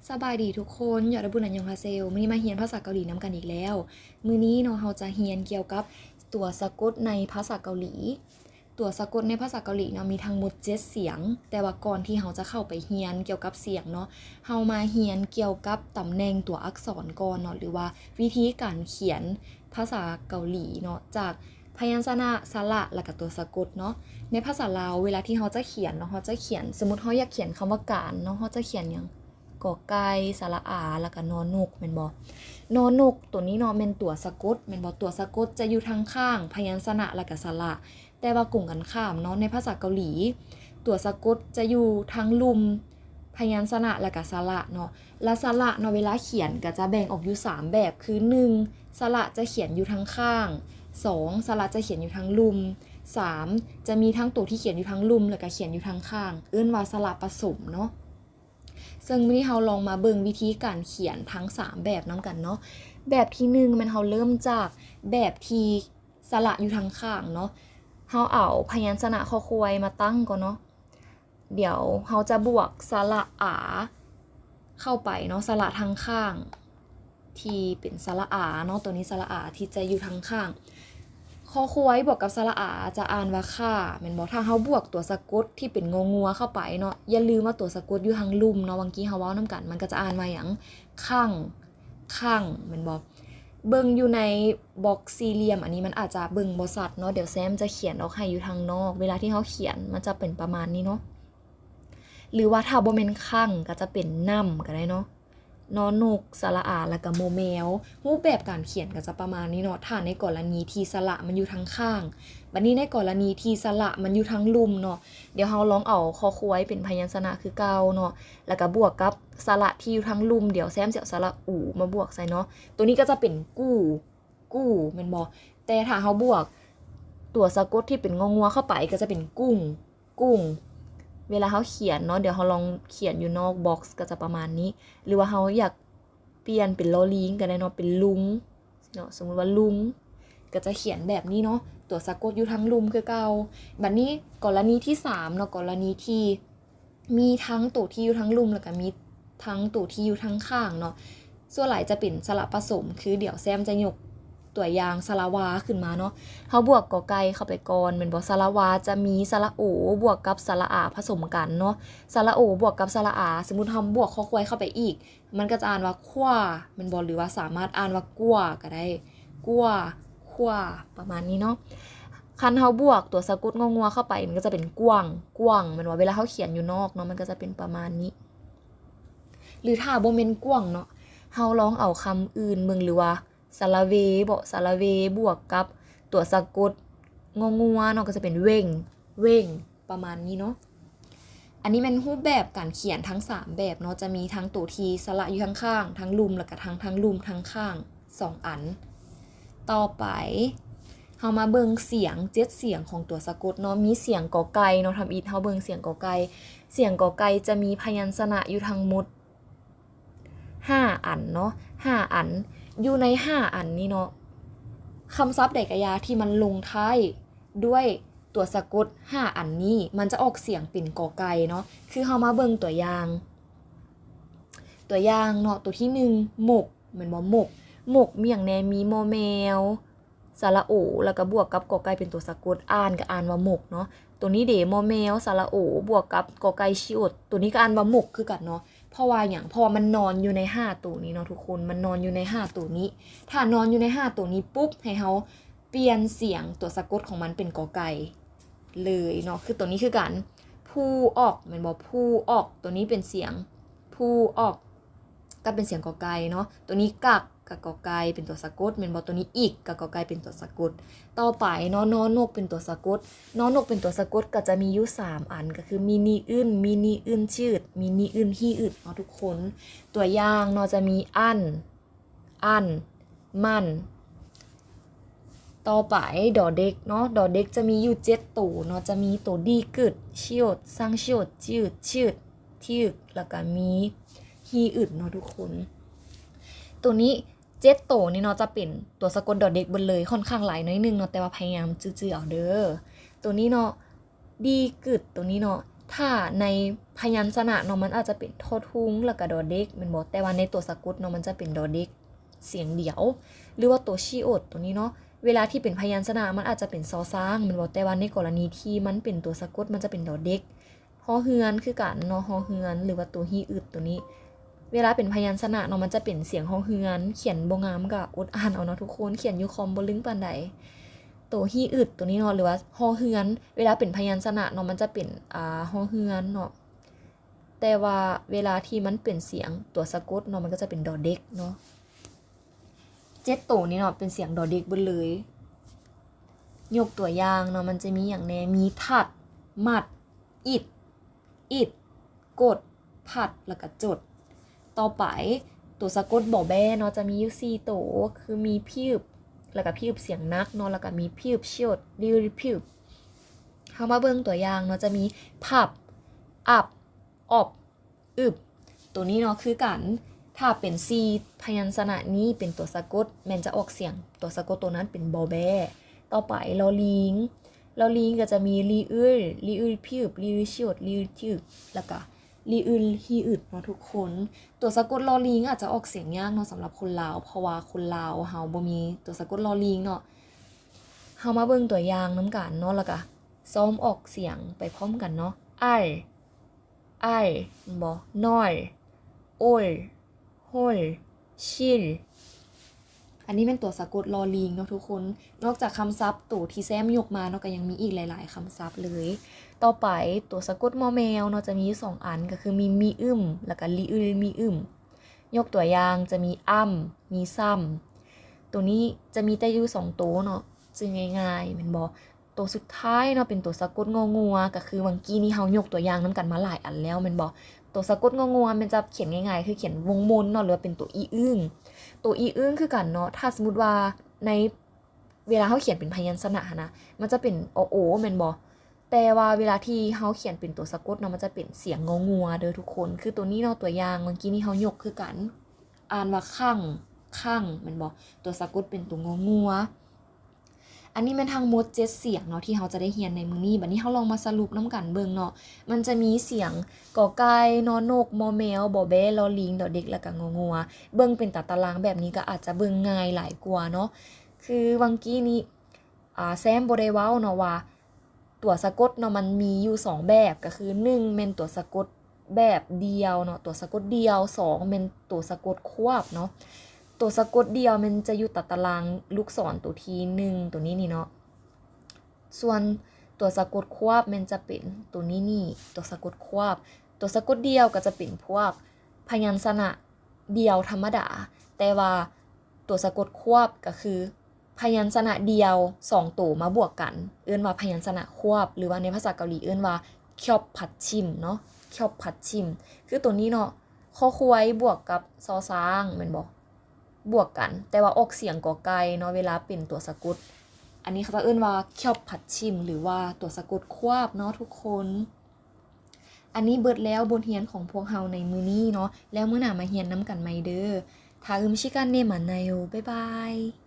ສະບາຍດີທຸກຄົນ, ຍອດໄດ້ບຸນອັນຍອງຮາເຊວ. ມື້ນີ້ມາຮຽນພາສາເກົາຫຼີນຳກັນອີກແລ້ວ. ມື້ນີ້ເນາະ ເຮົາຈະຮຽນກ່ຽວກັບຕົວສະກົດໃນພາສາເກົາຫຼີ. ຕົວສະກົດໃນພາສາເກົາຫຼີເນາະ ມີທັງໝົດເຈັດສຽງ, ແຕ່ວ່າກ່ອນທີ່ເຮົາຈະເຂົ້າໄປຮຽນກ່ຽວກັບສຽງເນາະ, ເຮົາມາຮຽນກ່ຽວກັບຕຳແໜ່ງຕົວອັກສອນກ່ອນເນາະ ຫຼືວ່າວິທີການຂຽນພາສາເກົາຫຼີເນາະ ຈາກພະຍັນຊະນະ, ສະຫຼະ ແລ້ວກະຕົວສະກົດເນາະ. ໃນພາສາລາວ ເວລາທີ່ເຮົາຈະຂຽນເນາະ, ເຮົາຈະຂຽນ, ສົມມຸດເຮົາຢາກຂຽນຄຳວ່າການເນາະ, ເຮົາຈະຂຽນຫຍັງ? ກອໄກ່, ສະຫຼະອາ ແລ້ວກະ ນອນົກ ແມ່ນບໍ່? ນອນົກຕົວນີ້ເນາະ ແມ່ນຕົວສະກົດ ແມ່ນບໍ່? ຕົວສະກົດຈະຢູ່ທາງຂ້າງພະຍັນຊະນະ ແລ້ວກະສະຫຼະ. ແຕ່ວ່າກົງກັນຂ້າມເນາະ, ໃນພາສາເກົາຫຼີ ຕົວສະກົດຈະຢູ່ທາງລຸ່ມພະຍັນຊະນະ ແລ້ວກະສະຫຼະເນາະ. ແລະ ສະຫຼະເນາະ ເວລາຂຽນກະຈະແບ່ງອອກຢູ່ສາມແບບ ຄື ໜຶ່ງ ສະຫຼະຈະຂຽນຢູ່ທາງຂ້າງ, ສອງ ສະຫຼະຈະຂຽນຢູ່ທາງລຸ່ມ, ສາມ ຈະມີທັງໂຕທີ່ຂຽນຢູ່ທາງລຸ່ມ ແລ້ວກະຂຽນຢູ່ທາງຂ້າງ, ເອີ້ນວ່າສະຫຼະປະສົມເນາະ. ເຊິ່ງມື້ນີ້ເຮົາລອງມາເບິ່ງວິທີການຂຽນທັງສາມແບບນຳກັນເນາະ. ແບບທີໜຶ່ງ ແມ່ນເຮົາເລີ່ມຈາກແບບທີ່ສະຫຼະຢູ່ທາງຂ້າງເນາະ. ເຮົາເອົາພະຍັນຊະນະ ຄ ຄວາຍ ມາຕັ້ງກ່ອນເນາະ. ດຽວເຮົາຈະບວກສະຫຼະອາເຂົ້າໄປເນາະ, ສະຫຼະທາງຂ້າງທີ່ເປັນສະຫຼະອາເນາະ, ໂຕນີ້ສະຫຼະອາທີ່ຈະຢູ່ທາງຂ້າງ. ຄ ຄວາຍ ບວກກັບສະຫຼະອາຈະອ່ານວ່າຂ້າ ແມ່ນບໍ່? ຖ້າເຮົາບວກຕົວສະກົດທີ່ເປັນ ງ ງົວ ເຂົ້າໄປເນາະ, ຢ່າລືມວ່າຕົວສະກົດຢູ່ທາງລຸ່ມເນາະ, ຫວ່າງກີ້ເຮົາເວົ້ານຳກັນ ມັນກະຈະອ່ານວ່າຫຍັງ? ຄັ້ງ, ຄັ້ງ ແມ່ນບໍ່? ເບິ່ງຢູ່ໃນບັອກສີ່ຫຼ່ຽມອັນນີ້ ມັນອາດຈະເບິ່ງບໍ່ຊັດເນາະ, ດຽວແຊມຈະຂຽນອອກໃຫ້ຢູ່ທາງນອກ. ເວລາທີ່ເຮົາຂຽນ ມັນຈະເປັນປະມານນີ້ເນາະ, ຫຼືວ່າຖ້າບໍ່ແມ່ນຄັ້ງ ກະຈະເປັນນຳກະໄດ້ເນາະ. ນອນົກ, ສະຫຼະອາ ແລ້ວກະ ມໍແມວ. ຮູບແບບການຂຽນກະຈະປະມານນີ້ເນາະ, ຖ້າໃນກໍລະນີທີ່ສະຫຼະມັນຢູ່ທາງຂ້າງ. ບາດນີ້ໃນກໍລະນີທີ່ສະຫຼະມັນຢູ່ທາງລຸ່ມເນາະ, ດຽວເຮົາລອງເອົາ ຄ ຄວາຍ ເປັນພະຍັນຊະນະຄືເກົ່າເນາະ, ແລ້ວກະບວກກັບສະຫຼະທີ່ຢູ່ທາງລຸ່ມ, ດຽວແຊມຊິເອົາສະຫຼະອູມາບວກໃສ່ເນາະ. ໂຕນີ້ກະຈະເປັນ ກູ້, ກູ້ ແມ່ນບໍ່? ແຕ່ຖ້າເຮົາບວກຕົວສະກົດທີ່ເປັນ ງ ງົວ ເຂົ້າໄປ ກະຈະເປັນ ກຸ້ງ, ກຸ້ງ. ເວລາເຮົາຂຽນເນາະ, ດຽວເຮົາລອງຂຽນຢູ່ນອກບັອກ ກະຈະປະມານນີ້, ຫຼືວ່າເຮົາຢາກປ່ຽນເປັນ ລໍລີງ ກະໄດ້ເນາະ, ເປັນ ລຸງ ເນາະ, ສົມມຸດວ່າ ລຸງ ກະຈະຂຽນແບບນີ້ເນາະ, ຕົວສະກົດຢູ່ທາງລຸ່ມຄືເກົ່າ. ບາດນີ້ກໍລະນີທີສາມເນາະ, ກໍລະນີທີ່ມີທັງໂຕທີ່ຢູ່ທາງລຸ່ມ ແລ້ວກະມີທັງໂຕທີ່ຢູ່ທາງຂ້າງເນາະ, ສ່ວນຫຼາຍຈະເປັນສະຫຼະປະສົມ. ຄືດຽວແຊມຈະຍົກຕົວຢ່າງສະຫຼະວາຂຶ້ນມາເນາະ, ເຮົາບວກ ກ ໄກ່ ເຂົ້າໄປກ່ອນ ແມ່ນບໍ່? ສະຫຼະວາຈະມີສະຫຼະໂອບວກກັບສະຫຼະອາ ປະສົມກັນເນາະ, ສະຫຼະໂອບວກກັບສະຫຼະອາ. ສົມມຸດເຮົາບວກ ຄ ຄວາຍ ເຂົ້າໄປອີກ ມັນກະຈະອ່ານວ່າ ຂວາ ແມ່ນບໍ່? ຫຼືວ່າສາມາດອ່ານວ່າ ກວາ ກະໄດ້, ກວາ, ຂວາ ປະມານນີ້ເນາະ. ຄັນເຮົາບວກຕົວສະກົດ ງ ງົວ ເຂົ້າໄປ ມັນກະຈະເປັນ ກວາງ, ກວາງ ແມ່ນບໍ່? ເວລາເຮົາຂຽນຢູ່ນອກເນາະ ມັນກະຈະເປັນປະມານນີ້. ຫຼືຖ້າບໍ່ແມ່ນ ກວາງ ເນາະ, ເຮົາລອງເອົາຄຳອື່ນເບິ່ງ ຫຼືວ່າ ສະລະເວ ເບາະ, ສະລະເວບວກກັບຕົວສະກົດ ງ ງົວ ເນາະ, ກະຈະເປັນ ເວັງ, ເວັງ ປະມານນີ້ເນາະ. ອັນນີ້ແມ່ນຮູບແບບການຂຽນທັງສາມແບບເນາະ, ຈະມີທັງໂຕທີ່ສະຫຼະຢູ່ທາງຂ້າງ, ທາງລຸ່ມ ແລ້ວກະທັງທາງລຸ່ມທາງຂ້າງສອງອັນ. ຕໍ່ໄປ ເຮົາມາເບິ່ງສຽງ ເຈັດສຽງຂອງຕົວສະກົດເນາະ. ມີສຽງ ກ ໄກ່ ເນາະ, ທຳອິດເຮົາເບິ່ງສຽງ ກ ໄກ່. ສຽງ ກ ໄກ່ ຈະມີພະຍັນຊະນະຢູ່ທັງໝົດ ຫ້າອັນເນາະ, ຫ້າອັນ. ຢູ່ໃນຫ້າອັນນີ້ເນາະ, ຄຳສັບໃດກະຢ່າທີ່ມັນລົງທ້າຍດ້ວຍຕົວສະກົດຫ້າອັນນີ້ ມັນຈະອອກສຽງເປັນ ກ ໄກ່ ເນາະ. ຄືເຮົາມາເບິ່ງຕົວຢ່າງ, ຕົວຢ່າງເນາະ, ຕົວທີໜຶ່ງ ມົກ ແມ່ນບໍ່? ມົກ, ມົກ ມີຫຍັງແດ່? ມີ ມໍແມວ, ສະຫຼະໂອ ແລ້ວກະບວກກັບ ກ ໄກ່ ເປັນຕົວສະກົດ, ອ່ານກະອ່ານວ່າ ມົກ ເນາະ. ໂຕນີ້ເດ ມໍແມວ ສະຫຼະໂອ ບວກກັບ ກ ໄກ່ ຊິອົດ, ໂຕນີ້ກະອ່ານວ່າ ມົກ ຄືກັນເນາະ. ເພາະວ່າຫຍັງ? ເພາະວ່າມັນນອນຢູ່ໃນຫ້າໂຕນີ້ເນາະທຸກຄົນ, ມັນນອນຢູ່ໃນຫ້າໂຕນີ້. ຖ້ານອນຢູ່ໃນຫ້າໂຕນີ້ປຸບ ໃຫ້ເຮົາປ່ຽນສຽງຕົວສະກົດຂອງມັນເປັນ ກ ໄກ່ ເລີຍເນາະ. ຄືໂຕນີ້ຄືກັນ ພູອອກ ແມ່ນບໍ່? ພູອອກ, ໂຕນີ້ເປັນສຽງ ພູອອກ ກະເປັນສຽງ ກ ໄກ່ ເນາະ. ໂຕນີ້ ກັກ ກະ ກ ໄກ່ ເປັນຕົວສະກົດ ແມ່ນບໍ່? ໂຕນີ້ ອິກ ກະ ກ ໄກ່ ເປັນຕົວສະກົດ. ຕໍ່ໄປເນາະ, ນອນົກ ເປັນຕົວສະກົດ. ນອນົກ ເປັນຕົວສະກົດກະຈະມີຢູ່ສາມອັນ, ກະຄື ມີ ນີ ອຶນ, ມີ ນີ ອຶນ ຈືດ, ມີ ນີ ອຶນ ຮີ ອຶດ ເນາະທຸກຄົນ. ຕົວຢ່າງເນາະ, ຈະມີ ອັນ, ອັນ, ມັນ. ຕໍ່ໄປ ດໍເດັກເນາະ, ດໍເດັກຈະມີຢູ່ເຈັດໂຕເນາະ, ຈະມີໂຕ ດີ ກຶດ, ຊິອົດ, ຊັງຊິອົດ, ຈິອຶດ, ຊິອຶດ, ທິອຶດ ແລ້ວກະມີ ຮີ ອຶດ ເນາະທຸກຄົນ. ໂຕນີ້ ເຈັດໂຕນີ້ເນາະ ຈະເປັນຕົວສະກົດ ດໍເດັກເບິດເລີຍ, ຂ້ອນຂ້າງຫຼາຍໜ້ອຍໜຶ່ງເນາະ, ແຕ່ວ່າພະຍາຍາມຈື່ໆເອົາເດີ. ໂຕນີ້ເນາະ ດີ ກຶດ, ໂຕນີ້ເນາະ ຖ້າໃນພະຍັນຊະນະເນາະ ມັນອາດຈະເປັນ ທອທຸງ ແລ້ວກະ ດອເດັກ ແມ່ນບໍ່? ແຕ່ວ່າໃນຕົວສະກົດເນາະ ມັນຈະເປັນ ດອເດັກ ສຽງດຽວ ຫຼືວ່າຕົວ ຊີໂອດ ຕົວນີ້ເນາະ ເວລາທີ່ເປັນພະຍັນຊະນະ ມັນອາດຈະເປັນ ຊໍຊ້າງ ແມ່ນບໍ່? ແຕ່ວ່າໃນກໍລະນີທີ່ມັນເປັນຕົວສະກົດ ມັນຈະເປັນ ດອເດັກ. ຮໍເຮືອນຄືກັນເນາະ ຮໍເຮືອນ ຫຼືວ່າຕົວ ຮີອຶດ ຕົວນີ້ ເວລາເປັນພະຍັນຊະນະເນາະ ມັນຈະເປັນສຽງ ຮໍເຮືອນ ຂຽນບໍ່ງາມກະອົດອ່ານເອົາເນາະທຸກຄົນ ຂຽນຢູ່ຄອມບໍ່ລຶ້ງປານໃດ. ໂຕ ຮີອຶດ ໂຕນີ້ເນາະ ຫຼືວ່າ ຮໍເຮືອນ ເວລາເປັນພະຍັນຊະນະເນາະ ມັນຈະເປັນ ອາ ຮໍເຮືອນເນາະ ແຕ່ວ່າເວລາທີ່ມັນເປັນສຽງຕົວສະກົດເນາະ ມັນກໍຈະເປັນ ດອເດັກ ເນາະ. ເຈັດໂຕນີ້ເນາະ ເປັນສຽງ ດອເດັກ ເບິດເລີຍ. ຍົກຕົວຢ່າງເນາະ ມັນຈະມີຫຍັງແດ່? ມີ ທັດ, ມັດ, ອິດ, ອິດ, ກົດ, ພັດ ແລ້ວກະ ຈົດ. ຕໍ່ໄປ ຕົວສະກົດ ບໍ່ແບ້ ເນາະ ຈະມີຢູ່ສີ່ໂຕ ຄືມີ ພິບ ແລ້ວກະ ພິບ ສຽງໜັກເນາະ ແລ້ວກະມີ ພິບ ຊຽວດ ລິວ ພິບ. ເຮົາມາເບິ່ງຕົວຢ່າງເນາະ ຈະມີ ພັບ, ອັບ, ອອບ, ອຶບ ໂຕນີ້ເນາະ ຄືກັນ ຖ້າເປັນສີ່ພະຍັນຊະນະນີ້ເປັນຕົວສະກົດ ແມ່ນຈະອອກສຽງຕົວສະກົດໂຕນັ້ນເປັນ ບໍ່ແບ້. ຕໍ່ໄປ ລໍລີງ ລໍລີງກໍຈະມີ ລີອຶລ, ລີອຶລພິບ, ລີອຶລຊຽວດ, ລີອຶລຈຶກ ແລ້ວກະ ລີອຶລຮີອຶດ ເນາະທຸກຄົນ. ຕົວສະກົດ ລໍລີງ ອາດຈະອອກສຽງຍາກເນາະ ສຳລັບຄົນລາວ ເພາະວ່າຄົນລາວເຮົາບໍ່ມີຕົວສະກົດ ລໍລີງ ເນາະ. ເຮົາມາເບິ່ງຕົວຢ່າງນຳກັນເນາະ ແລ້ວກະຊ້ອມອອກສຽງໄປພ້ອມກັນເນາະ ອາລ ອາລ ແມ່ນບໍ່? ນໍ ໂອລ ໂຮລ ຊິລ. ອັນນີ້ແມ່ນຕົວສະກົດ ລໍລີງ ເນາະທຸກຄົນ. ນອກຈາກຄຳສັບໂຕທີ່ແຊມຍົກມາເນາະ ກໍຍັງມີອີກຫຼາຍໆຄຳສັບເລີຍ. ຕໍ່ໄປ ຕົວສະກົດ ມໍແມວ ເນາະ ຈະມີຢູ່ສອງອັນ ກໍຄືມີ ມີອຶມ ແລ້ວກະ ລີອຶລ ມີອຶມ. ຍົກຕົວຢ່າງ ຈະມີ ອຳ ມີ ຊຳ. ໂຕນີ້ຈະມີແຕ່ຢູ່ສອງໂຕເນາະ ຈື່ງ່າຍໆ ແມ່ນບໍ່? ໂຕສຸດທ້າຍເນາະ ເປັນຕົວສະກົດ ງໍງົວ ກໍຄືຫວ່າງກີ້ນີ້ເຮົາຍົກຕົວຢ່າງນຳກັນມາຫຼາຍອັນແລ້ວແມ່ນບໍ່? ຕົວສະກົດ ງໍງົວ ແມ່ນຈະຂຽນງ່າຍໆ ຄືຂຽນວົງມົນເນາະ ຫຼືວ່າເປັນຕົວ ອີອຶ້ງ ຕົວ ອີອຶ້ງ ຄືກັນເນາະ. ຖ້າສົມມຸດວ່າໃນເວລາເຮົາຂຽນເປັນພະຍັນຊະນະຫັ້ນນະ ມັນຈະເປັນ ອ ໂອ ແມ່ນບໍ່? ແຕ່ວ່າເວລາທີ່ເຮົາຂຽນເປັນຕົວສະກົດເນາະ ມັນຈະເປັນສຽງ ງໍງົວ ເດີທຸກຄົນ. ຄືໂຕນີ້ເນາະ ຕົວຢ່າງຫວ່າງກີ້ນີ້ເຮົາຍົກຄືກັນ ອ່ານວ່າ ຄັງ ຄັງ ແມ່ນບໍ່? ຕົວສະກົດເປັນຕົວ ງໍງົວ. ອັນນີ້ແມ່ນທັງໝົດເຈັດສຽງເນາະ ທີ່ເຮົາຈະໄດ້ຮຽນໃນມື້ນີ້. ບັດນີ້ເຮົາລອງມາສະຫຼຸບນຳກັນເບິ່ງເນາະ. ມັນຈະມີສຽງ ກ ໄກ່, ນ ນົກ, ມ ແມວ, ບ ແບ້, ລໍລີງ, ດ ເດັກ ແລ້ວກະ ງ ງົວ. ເບິ່ງເປັນຕາຕະລາງແບບນີ້ກໍອາດຈະເບິ່ງງ່າຍຫຼາຍກວ່າເນາະ. ຄືຫວ່າງກີ້ນີ້ ອາ ແຊມບໍ່ໄດ້ເວົ້າເນາະວ່າ ຕົວສະກົດເນາະ ມັນມີຢູ່ສອງແບບ ກໍຄື ໜຶ່ງ ແມ່ນຕົວສະກົດແບບດ່ຽວເນາະ ຕົວສະກົດດ່ຽວ, ສອງ ແມ່ນຕົວສະກົດຄວບເນາະ. ຕົວສະກົດດ່ຽວແມ່ນຈະຢູ່ຕາຕະລາງລູກສອນຕົວທີໜຶ່ງ ຕົວນີ້ນີ້ເນາະ. ສ່ວນຕົວສະກົດຄວບແມ່ນຈະເປັນຕົວນີ້ນີ້ ຕົວສະກົດຄວບ. ຕົວສະກົດດ່ຽວກໍຈະເປັນພວກພະຍັນຊະນະດ່ຽວທຳມະດາ, ແຕ່ວ່າຕົວສະກົດຄວບກໍຄື ພະຍັນຊະນະດ່ຽວສອງໂຕມາບວກກັນ ເອີ້ນວ່າພະຍັນຊະນະຄວບ ຫຼືວ່າໃນພາສາເກົາຫຼີເອີ້ນວ່າ kyoppadchim ເນາະ kyoppadchim. ຄືໂຕນີ້ເນາະ ຄໍຄວາຍບວກກັບ ຊໍຊ້າງ ແມ່ນບໍ່? ບວກກັນ ແຕ່ວ່າອອກສຽງ ກ ໄກ່ ເນາະ ເວລາເປັນຕົວສະກົດ. ອັນນີ້ເຂົາເຈົ້າເອີ້ນວ່າ kyoppadchim ຫຼືວ່າຕົວສະກົດຄວບເນາະທຸກຄົນ. ອັນນີ້ເບິດແລ້ວບົດຮຽນຂອງພວກເຮົາໃນມື້ນີ້ເນາະ ແລ້ວມື້ໜ້າມາຮຽນນຳກັນໃໝ່ເດີ. 다음시간에만나요. ບາຍບາຍ.